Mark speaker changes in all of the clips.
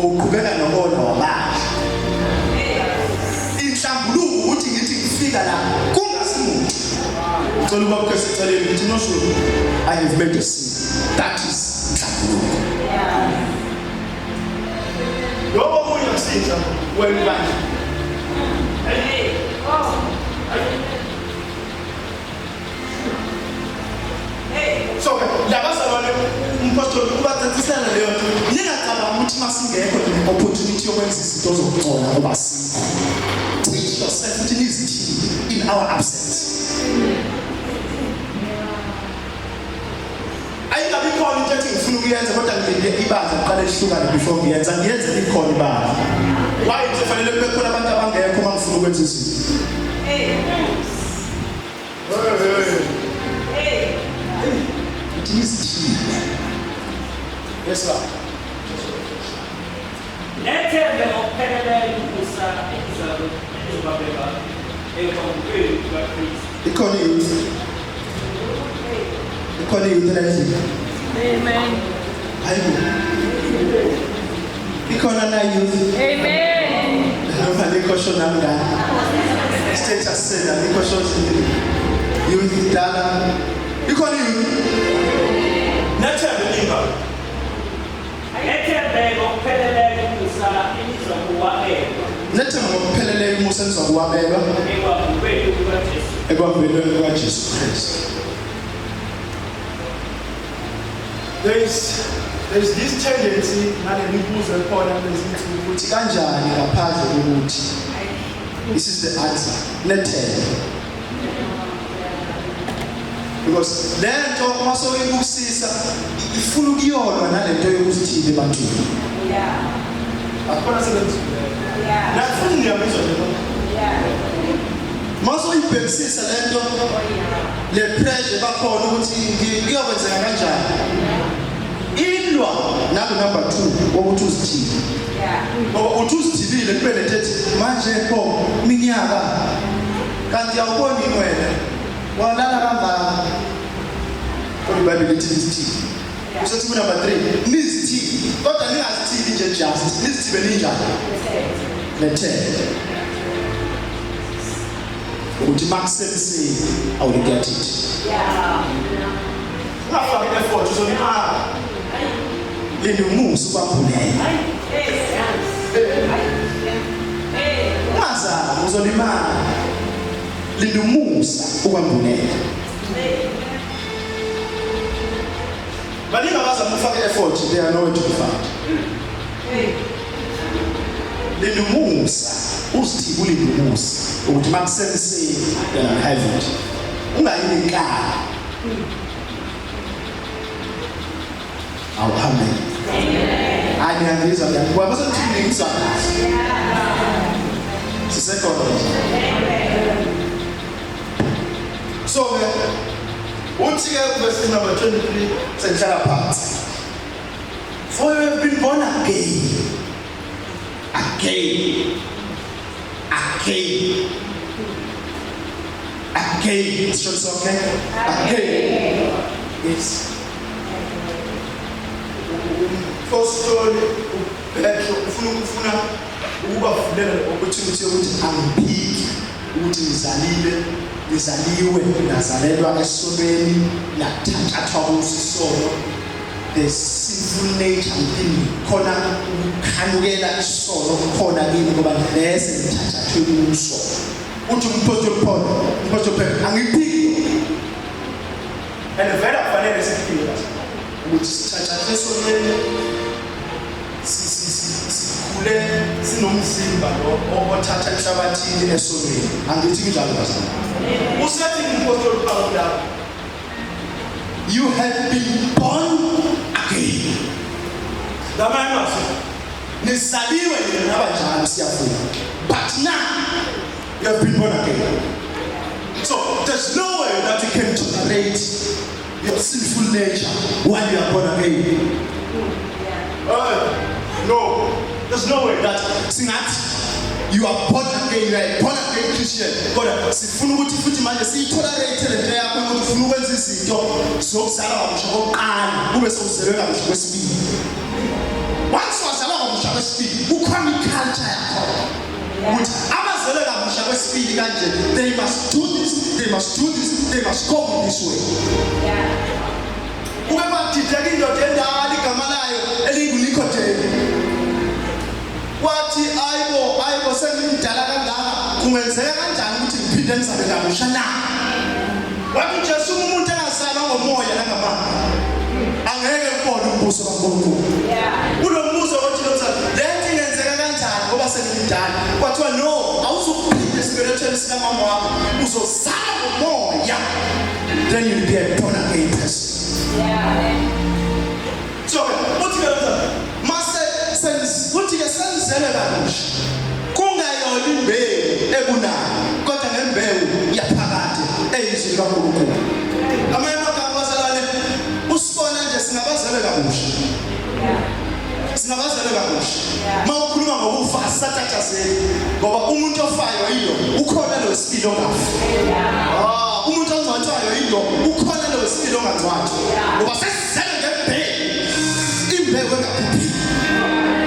Speaker 1: Uqhubeka nokona wabandla. Inhlambuluko ukuthi ngithi ngifika la kungasimuntu. Ngicela ubaba ukhe seceleni ngithi no sure I have made a sin. That is inhlambuluko.
Speaker 2: Lokho okunye kusinza wena ibandla.
Speaker 1: So ke labazalwane umpostoli ubacacisela leyo nto ningacabangi ukuthi masingekho ne-opportunity yokwenza izinto zokungcola ngoba sikho. Teach yourself ukuthi nizithini in our absence. Ayingabi khona into ethi ngifuna ukuyenza kodwa ngilinde ibandla kuqale lihlukane before ngiyenza ngiyenze likhona ibandla. Why kufanele kube khona abantu abangekho uma ngifuna ukwenza izinto? Uthi nizithile. Yes sir.
Speaker 3: Nethembe ngokupheleleyo umusa enizobabeka ekwamukweni kukaKristu.
Speaker 1: Ikhona iyouth. Ikhona iyouth la endlini.
Speaker 4: Amen.
Speaker 1: Hayibo. Ikhona na youth.
Speaker 4: Amen.
Speaker 1: Noma likho shona mngani. Status sena likho shona youth dala. Ikhona youth.
Speaker 2: Nethembe inga.
Speaker 3: Nethembe ngokupheleleyo umusa enizokuwabelwa
Speaker 1: Nethemba ngokupheleleyo umusa enizokuwabelwa
Speaker 3: ekwamukweni kukaJesu.
Speaker 1: ekwambelweni kukaJesu Kristu.
Speaker 2: There is this tendency ngale mibuzo ekhona kulezi nsuku
Speaker 1: Ukuthi kanjani ngaphandle kokuthi this is the answer. Nethemba. Because lento uma soyibusisa ifuna ukuyolwa nalento yokuzithiba ebantwini.
Speaker 2: Akhona sebenzile. Nafuthi ngiyamizwa nje lo.
Speaker 1: Masoyibhekisisa lento le pressure bakhona ukuthi kuyokwenzeka kanjani. Ilwa nalo number 2 wokuthi uzithibe. Ngoba uthi uzithibile kube lento ethi manje pho iminyaka kanti awuboni yini wena walala kangaka. Kodwa iBhayibheli lithi nizithibe. Usethi ku number 3 nizithibe kodwa ningazithibi nje just nizithibe ninjani? Nethemba. Ukuthi makusemseni I will get it.
Speaker 2: Ungafaki effort uzolimala.
Speaker 1: Linda umusa ukwambulela. Ungazami uzolimala. Linda umusa ukwambulela. Baningi abazama ukufaka i-effort they are nowhere to be found. Linda umusa uzithibe ulinde umusa ukuthi makusemseni then I'll have it. Ungayi nenkani. Awu amen. Hayi ngiyangizwa ngiyakubona bese kuthi ngizwa kahle. Sisekhona nje. So ke uthi ke verse number 23 sengihlala phansi. For you have been born again. Again. Again. Again. Sisho sonke. Again. Yes.
Speaker 2: Apostoli uPetro ufuna ukubavulela le
Speaker 1: Opportunity yokuthi angiphiki ukuthi ngizalile ngizaliwe ngazalelwa esonweni nathathathwa kuso isono the sinful nature within me khona ukukhanukela isono khona kimi ngoba ngivese ngithathathwe kuso uthi umpostoli Paul umpostoli Petro angiphiki
Speaker 2: And vele akufanele siphike
Speaker 1: ukuthi sithathathwe esonweni sikhule sinomzimba lo othatha enhlabathini esonweni angithi kunjalo bazalwane
Speaker 2: Usethi umpostoli Paul lapho
Speaker 1: you have been born again
Speaker 2: ngamanye amazwi
Speaker 1: nizaliwe nina nabanjalo siyavuma but now you have been born again so there's no way that you can tolerate your sinful nature while you are born again
Speaker 2: no there's no way
Speaker 1: that singathi you are born again you are a born again Christian kodwa sifuna ukuthi futhi manje siyitolerate le nto yakho ukuthi ufuna ukwenza izinto zokuzalwa kabusha kokuqala kube sewuzelwe kabusha kwesibili once wazalwa kabusha kwesibili Ukuthi abazelwe kabusha kwesibili kanje, they must do this, they must do this, they must go this way. Uke kwadideka indoda endala igama layo elinguNikodemu. Wathi ayibo ayibo sengimdala kangaka kungenzeka kanjani ukuthi ngiphinde ngizabe kabusha na? Wathi uJesu uma umuntu engazalwa ngomoya nangamanzi angeke ubone umbuso kaNkulunkulu. Kulo mbuzo othi lo mzali le nto ingenzeka kanjani ngoba sengimdala? Kwathiwa no awuzukuphinde esibelethweni sikamama wakho uzozalwa ngomoya then you'll be a born again person. So uthi ke lo mase uthi ke senizele kabusha kungayona imbewu ebunayo kodwa ngembewu yaphakade eyizwi likaNkulunkulu. Amanye amagama bazalwane usibona nje singabazelwe kabusha. Singabazelwe kabusha. Uma ukhuluma ngokufa asisatatazeli ngoba umuntu ofayo yilo ukhona lo wesibili ongafi. Ah, umuntu ongcwatshwayo yilo ukhona lo wesibili ongangcwatshwa. Ngoba sesizelwe ngembewu. Imbewu engaphuphiyo.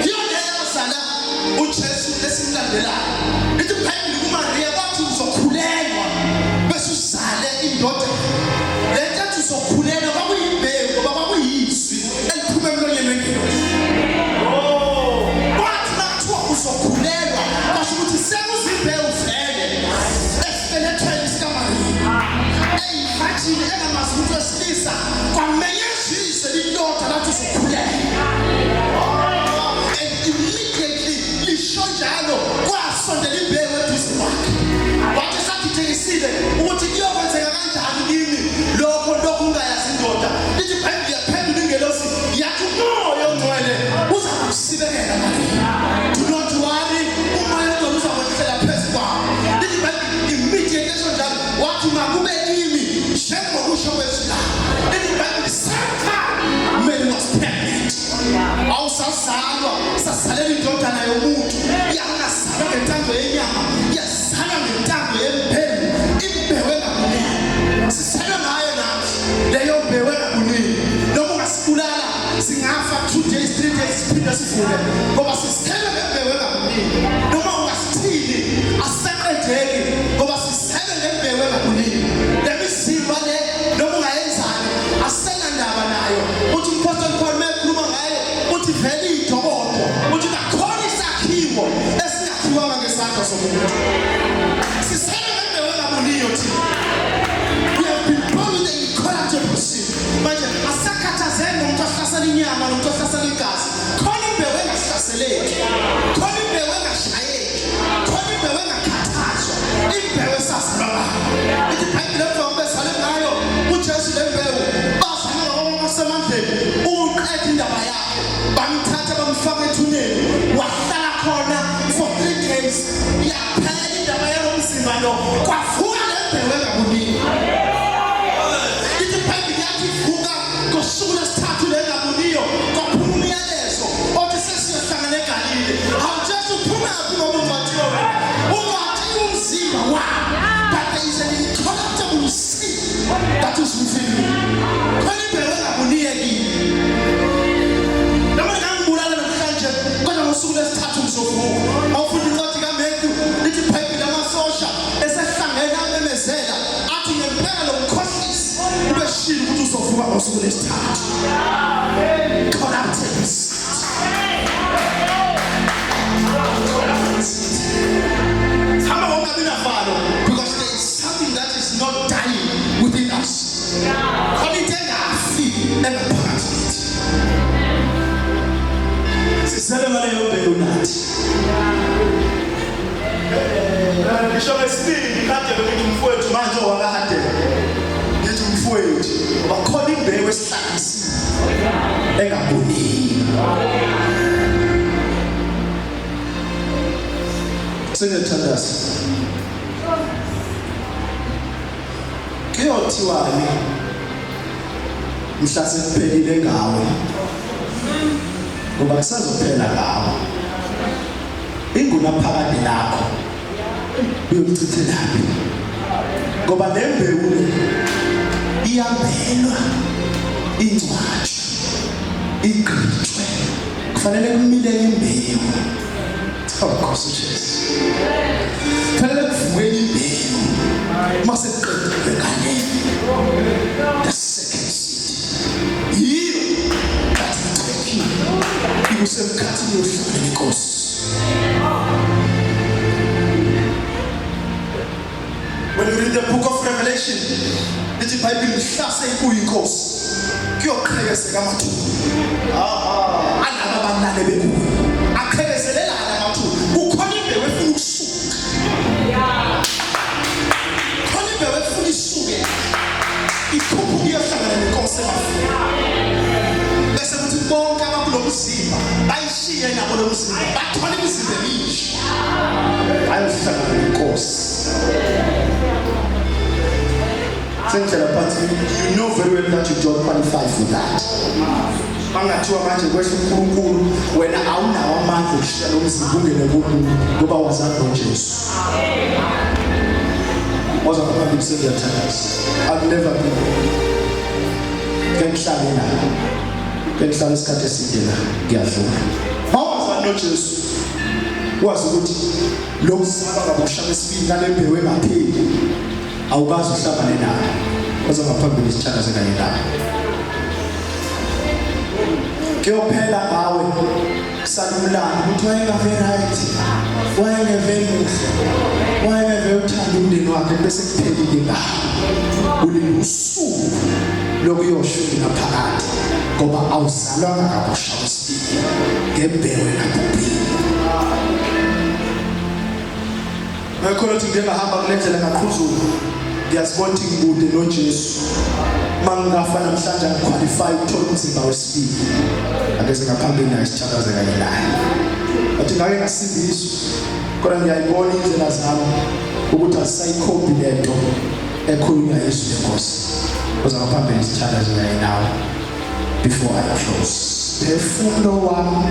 Speaker 1: Yiyo leyo yazala uJesu esimlandelayo. Lithi iBhayibheli kuMariya kwathi uzokhulelwa bese uzale indodana. Le nto ethi uzokhulelwa kwakuyimbewu ngoba kwakuyizwi eliphuma emlonyeni wengelosi. Kwathi makuthiwa uzokhulelwa kwasho ukuthi sekuzimbewu vele esibelethweni sikaMariya. Eyifajini engamazi umuntu wesilisa kwamenyeziswe lilodwa lathi uzokhulelwa. And immediately lisho njalo kwasondela imbewu eduze kwakhe. Wathi esadidekisile ukuthi kuyokwenzeka kanjani kimi lokho lokhu ungayazi indoda. Lithi iBhayibheli yaphendula ingelosi yathi umoya ongcwele uza kukusibekela Mariya. Do not worry, umoya ongcwele uzakwehlela phezu kwakho. Lithi iBhayibheli immediately esho njalo wathi makube kimi njengokusho kwezwi lakho. Lithi iBhayibheli same time Mary was pregnant. Awusazalwa sazalela indodana yomuntu yangazalwa ngentando yenyama yazalwa ngentando yembewu imbewu engabuniyo sizelwe ngayo nathi leyo mbewu engabuniyo noma ungasibulala singafa 2 days 3 days siphinde sivuke ngoba sizelwe ngembewu engabuniyo noma ungasithini asiseqedeki ngoba sizelwe ngembewu engabuniyo le mizimba le noma ungayenzani asenandaba nayo uthi umphostoli Paul mekhuluma ngayo uthi vele idokodo uthi kakhona isakhiwo esingakhiwanga ngesandla somuntu sizelwe ngembewu engabuniyo thina. We have been born with the incorruptible seed. Manje asakhathazeki ngomuntu ohlasela inyama nomuntu ohlasela igazi. Khona imbewu engahlaseleki, khona imbewu engashayeki, khona imbewu engakhathazwa, imbewu esazalwa ngayo. Ithi iBhayibheli emva kokuba ezalwe ngayo uJesu le mbewu bazama ngokwasemandleni ukuqeda indaba yakhe. Bamthatha bamfaka ethuneni wahlala khona for 3 days. Yaphela indaba yalo mzimba lo kwavuka le mbewu engabuniyo. Ithi iBhayibheli yathi ivuka ngosuku lwesithathu le engabuniyo kwaphuma umyalezo othi sesiyohlangana eGalile. Hawu Jesu uphumaphi ngoba ungcwatshiwe wena? Ungcwatshiwe umzimba wami. But there is an incorruptible seed that is within you. Khona imbewu engabuniyo kimi. Noma ngangibulala namhlanje kodwa ngosuku lwesithathu ngizovuka. Awufunda incwadi kaMatthew lithi iBhayibheli amasosha esehlangene amemezela athi ngempela lo mkhohlisi ubeshilo ukuthi uzovuka ngosuku lwesithathu. Corrupted seed. Hamba ngokungabi navalo because there is something that is not dying within us. Khona into engafi engaphakathi kithi. Sizelwe ngaleyo mbewu nathi.
Speaker 2: Ngisho ngesibindi kade bengithi umfowethu
Speaker 1: Manje owakade ngithi umfowethu ngoba khona imbewu esihlanganisile engabuniyo. Sengiyathandaza. Kuyothiwani mhla sekuphelile ngawe? Ngoba kusazophela ngawe. Ingunaphakade lakho uyokuchithelaphi? Ngoba le mbewu le iyambelwa, ingcwatshwe, igqitshwe. Kufanele kumile imbewu. Oh, Nkosi Jesu. Fanele kuvukeni imbewu. Mase kuqedwe ngale. The second seed. Yiyo that will take you. Ikusemkhathini yohlangana nenkosi. When you read the book of Revelation, lithi iBhayibheli mhla seyibuya inkosi kuyoqhekezeka amathuna. Aha, alaba abanane bekuyo. Aqhekezelelana amathuna. Kukhona imbewu efuna ukusuka. Khona imbewu efuna isuke. Ikhuphuke iyohlangana nenkosi emafini. Bese kuthi bonke abakulo mzimba bayishiye nabo lo mzimba bathole imizimba emisha. Bayohlangana nenkosi. Sengitshela phansi you know very well that you don't qualify for that. Bangathiwa manje kwehla uNkulunkulu wena awunawo amandla okushiya lo mzimba ungene komunye ngoba wazana noJesu. Waza ngaphambili sengiyathandaza. I've never been. Ke ngihlale la. Ke ngihlale isikhathi eside la ngiyadlula. Mawazana noJesu wazi ukuthi lo mzalwa kabusha kwesibili ngale mbewu engapheli awukaze uhlangane naye. Waza ngaphambili sithandaze kanye naye. Kuyophela ngawe salumlando ukuthi wayengave right wayengeve muhle wayengeve uthanda umndeni wakhe bese kuphelile ngawo ulinde usuku lokuyosho ngaphakathi ngoba awuzalwanga kabusha kwesibili ngembewu engabhubhile. Ngakho lothi ngike ngahamba kule ndlela ngaqhuzuka ngiyazibona ukuthi ngikude noJesu. Mangingafa namhlanje angiqualify ukuthola umzimba wesibili. Akeze ngaphambili naye sithandaze kanye naye. Wathi ngake ngasindiswa kodwa ngiyayibona indlela zami ukuthi azisayikhombi lento ekhulunywa izwi lenkosi. Oza ngaphambili sithandaze kanye nawe before I close. Phefumulo wami.